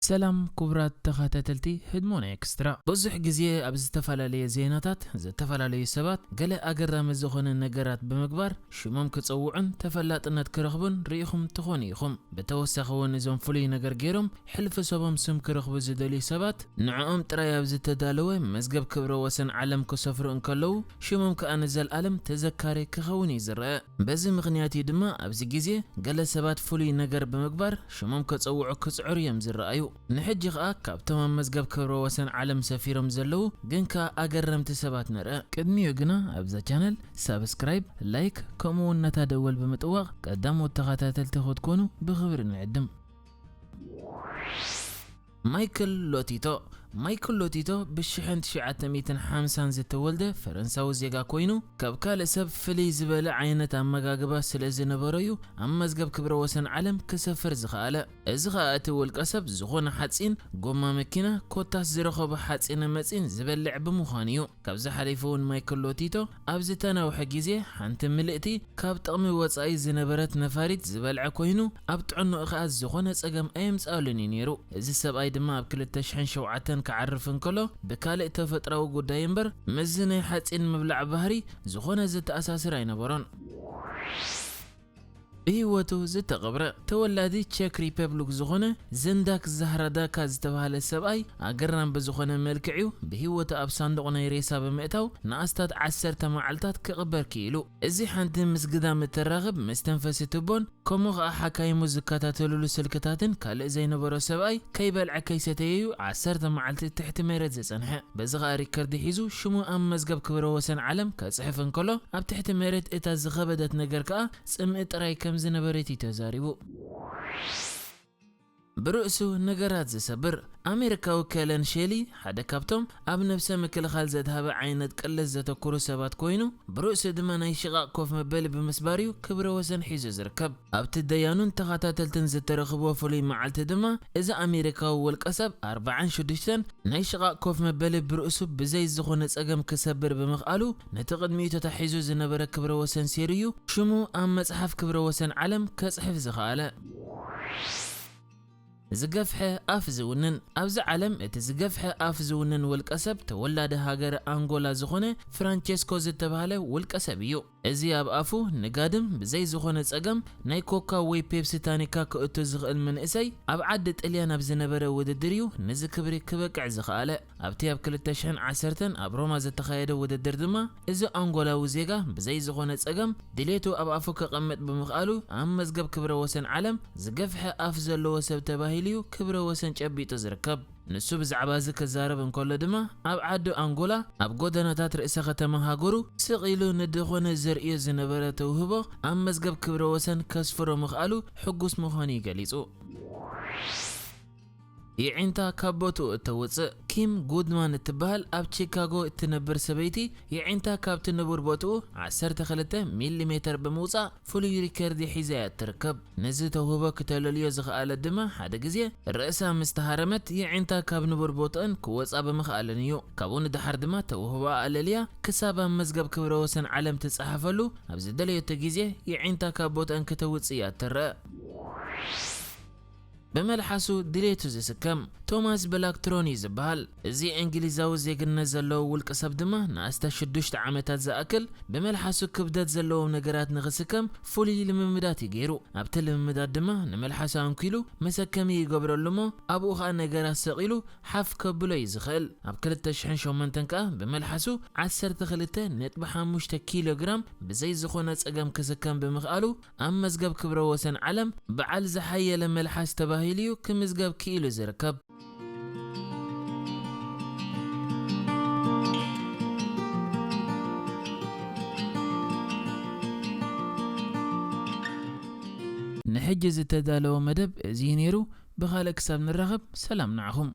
ሰላም ክቡራት ተኸታተልቲ ህድሞና ኤክስትራ። ብዙሕ ግዜ ኣብ ዝተፈላለየ ዜናታት ዝተፈላለዩ ሰባት ገለ ኣገራሚ ዝኾነ ነገራት ብምግባር ሽሞም ክጸውዑን ተፈላጥነት ክረኽቡን ርኢኹም ትኾኑ ኢኹም። ብተወሳኺ እውን እዞም ፍሉይ ነገር ገይሮም ሕልፊ ሰቦም ስም ክረኽቡ ዝደልዩ ሰባት ንዕኦም ጥራይ ኣብ ዝተዳለወ መዝገብ ክብረ ወሰን ዓለም ክሰፍሩ እንከለዉ ሽሞም ከኣ ንዘለኣለም ተዘካሪ ክኸውን እዩ ዝረአ። በዚ ምኽንያት እዩ ድማ ኣብዚ ግዜ ገለ ሰባት ፍሉይ ነገር ብምግባር ሽሞም ከጸውዑ ክጽዕሩ እዮም ዝረኣዩ። ንሕጂ ኸኣ ካብቶም ኣብ መዝገብ ክብረ ወሰን ዓለም ሰፊሮም ዘለዉ ግን ከኣ ኣገረምቲ ሰባት ንርአ። ቅድሚኡ ግና ኣብዛ ቻነል ሳብስክራይብ፣ ላይክ ከምኡ እውን ነታ ደወል ብምጥዋቕ ቀዳሞት ተኸታተልቲ ክትኮኑ ብኽብሪ ንዕድም። ማይክል ሎቲቶ። ማይክል ሎቲቶ ብሽሕን ትሽዓተ ሚእትን ሓምሳን ዝተወልደ ፈረንሳዊ ዜጋ ኮይኑ፣ ካብ ካልእ ሰብ ፍልይ ዝበለ ዓይነት ኣመጋግባ ስለ ዝነበሮ እዩ ኣብ መዝገብ ክብረ ወሰን ዓለም ክሰፍር ዝኸኣለ። እዚ ኸኣ እቲ ውልቀ ሰብ ዝኾነ ሓጺን፣ ጎማ መኪና፣ ኮታስ ዝረኸቦ ሓጺነ መጺን ዝበልዕ ብምዃኑ እዩ። ካብዚ ሓሊፉ እውን ማይክል ሎቲቶ ኣብ ዝተናውሐ ግዜ ሓንቲ ምልእቲ ካብ ጥቕሚ ወጻኢ ዝነበረት ነፋሪት ዝበልዐ ኮይኑ፣ ኣብ ጥዕንኡ ኸኣ ዝኾነ ጸገም ኣየምጽኣሉን እዩ ነይሩ። እዚ ሰብኣይ ድማ ኣብ ክልተ ሽሕን ሸውዓተን ክዓርፍ እንከሎ ብካልእ ተፈጥራዊ ጉዳይ እምበር ምስዚ ናይ ሓጺን ምብላዕ ባህሪ ዝኾነ ዝተኣሳስር ኣይነበሮን። ብህይወቱ ዝተቐብረ ተወላዲ ቸክ ሪፐብሊክ ዝኾነ ዘንዳክ ዛህራዳካ ዝተባህለ ሰብኣይ ኣገራም ብዝኾነ መልክዕ እዩ ብህይወቱ ኣብ ሳንዱቕ ናይ ሬሳ ብምእታው ንኣስታት ዓሰርተ መዓልታት ክቕበር ክኢሉ። እዚ ሓንቲ ምስ ግዳም እተራኽብ መስተንፈሲ ቱቦን ከምኡ ኸኣ ሓካይሙ ዝከታተልሉ ስልክታትን ካልእ ዘይነበሮ ሰብኣይ ከይበልዐ ከይሰተየ እዩ ዓሰርተ መዓልቲ ትሕቲ መሬት ዝጸንሐ። በዚ ኸኣ ሪከርድ ሒዙ ሽሙ ኣብ መዝገብ ክብረ ወሰን ዓለም ከጽሕፍ እንከሎ ኣብ ትሕቲ መሬት እታ ዝኸበደት ነገር ከኣ ጽምኢ ጥራይ ከም ዝነበረት እዩ ተዛሪቡ። ብርእሱ ነገራት ዝሰብር ኣሜሪካዊ ከለን ሼሊ ሓደ ካብቶም ኣብ ነብሰ ምክልኻል ዘድሃበ ዓይነት ቅልስ ዘተኩሩ ሰባት ኮይኑ ብርእሱ ድማ ናይ ሽቓቕ ኮፍ መበሊ ብምስባር እዩ ክብረ ወሰን ሒዙ ዝርከብ። ኣብቲ ደያኑን ተኸታተልትን ዝተረኽብዎ ፍሉይ መዓልቲ ድማ እዚ ኣሜሪካዊ ውልቀ ሰብ ኣርባዓን ሽዱሽተን ናይ ሽቓቕ ኮፍ መበሊ ብርእሱ ብዘይ ዝኾነ ጸገም ክሰብር ብምኽኣሉ ነቲ ቅድሚኡ ተታሒዙ ዝነበረ ክብረ ወሰን ሴሩ እዩ ሽሙ ኣብ መጽሓፍ ክብረ ወሰን ዓለም ከጽሕፍ ዝኸኣለ። ዝገፍሐ ኣፍ ዝውንን። ኣብዚ ዓለም እቲ ዝገፍሐ ኣፍ ዝውንን ውልቀ ሰብ ተወላዲ ሃገረ ኣንጎላ ዝኾነ ፍራንቸስኮ ዝተባህለ ውልቀ ሰብ እዩ። እዚ ኣብ ኣፉ ንጋድም ብዘይ ዝኾነ ጸገም ናይ ኮካ ወይ ፔፕሲ ታኒካ ክእቱ ዝኽእል መንእሰይ ኣብ ዓዲ ጥልያን ኣብ ዝነበረ ውድድር እዩ ነዚ ክብሪ ክበቅዕ ዝኸኣለ። ኣብቲ ኣብ ክልተ ሽሕን ዓሰርተን ኣብ ሮማ ዝተኻየደ ውድድር ድማ እዚ ኣንጎላዊ ዜጋ ብዘይ ዝኾነ ጸገም ድሌቱ ኣብ ኣፉ ከቐምጥ ብምኽኣሉ ኣብ መዝገብ ክብረ ወሰን ዓለም ዝገፍሐ ኣፍ ዘለዎ ሰብ ተባሂሉ እዩ ክብረ ወሰን ጨቢጡ ዝርከብ። ንሱ ብዛዕባ እዚ ክዛረብ እንከሎ ድማ ኣብ ዓዲ ኣንጎላ ኣብ ጎደናታት ርእሰ ከተማ ሃገሩ ስቕ ኢሉ ንድኾነ ዘርእዮ ዝነበረ ተውህቦ ኣብ መዝገብ ክብረ ወሰን ከስፍሮ ምኽኣሉ ሕጉስ ምዃኑ እዩ ገሊጹ። የዒንታ ካብ ቦትኡ እተውጽእ። ኪም ጉድማን እትበሃል ኣብ ቺካጎ እትነብር ሰበይቲ የዒንታ ካብቲ ንቡር ቦትኡ ዓሰርተ ክልተ ሚሊ ሜተር ብምውጻእ ፍሉይ ሪከርድ ሒዛ እያ እትርከብ። ነዚ ተውህቦ ክተለልዮ ዝኸኣለት ድማ ሓደ ግዜ ርእሳ ምስ ተሃረመት የዒንታ ካብ ንቡር ቦትኣን ክወጻ ብምኽኣለን እዩ። ካብኡ ንደሓር ድማ ተውህቦኣ ኣለልያ ክሳብ ኣብ መዝገብ ክብረ ወሰን ዓለም ትጸሓፈሉ ኣብ ዝደለየቶ ግዜ የዒንታ ካብ ቦትኣን ከተውጽእ እያ እትረአ። ብመልሓሱ ድሌቱ ዝስከም ቶማስ ብላክትሮን እዩ ዝበሃል። እዚ እንግሊዛዊ ዜግነት ዘለዎ ውልቂ ሰብ ድማ ንኣስታት ሽዱሽተ ዓመታት ዝኣክል ብመልሓሱ ክብደት ዘለዎም ነገራት ንኽስከም ፍሉይ ልምምዳት እዩ ገይሩ። ኣብቲ ልምምዳት ድማ ንመልሓሱ ኣንኪሉ መሰከሚ ይገብረሉ እሞ ኣብኡ ኸኣ ነገራት ሰቒሉ ሓፍ ከብሎ እዩ ዝኽእል። ኣብ ክልተ ሽሕን ሸሞንተን ከኣ ብመልሓሱ ዓሰርተ ክልተ ነጥቢ ሓሙሽተ ኪሎ ግራም ብዘይ ዝኾነ ጸገም ክስከም ብምኽኣሉ ኣብ መዝገብ ክብረ ወሰን ዓለም በዓል ዝሓየለ መልሓስ ተባሂሉ እዩ ክምዝገብ ክኢሉ ዝርከብ። ንሕጂ ዝተዳለወ መደብ እዚ እዩ ነይሩ። ብኻልእ ክሳብ ንራኸብ ሰላም ንዓኹም።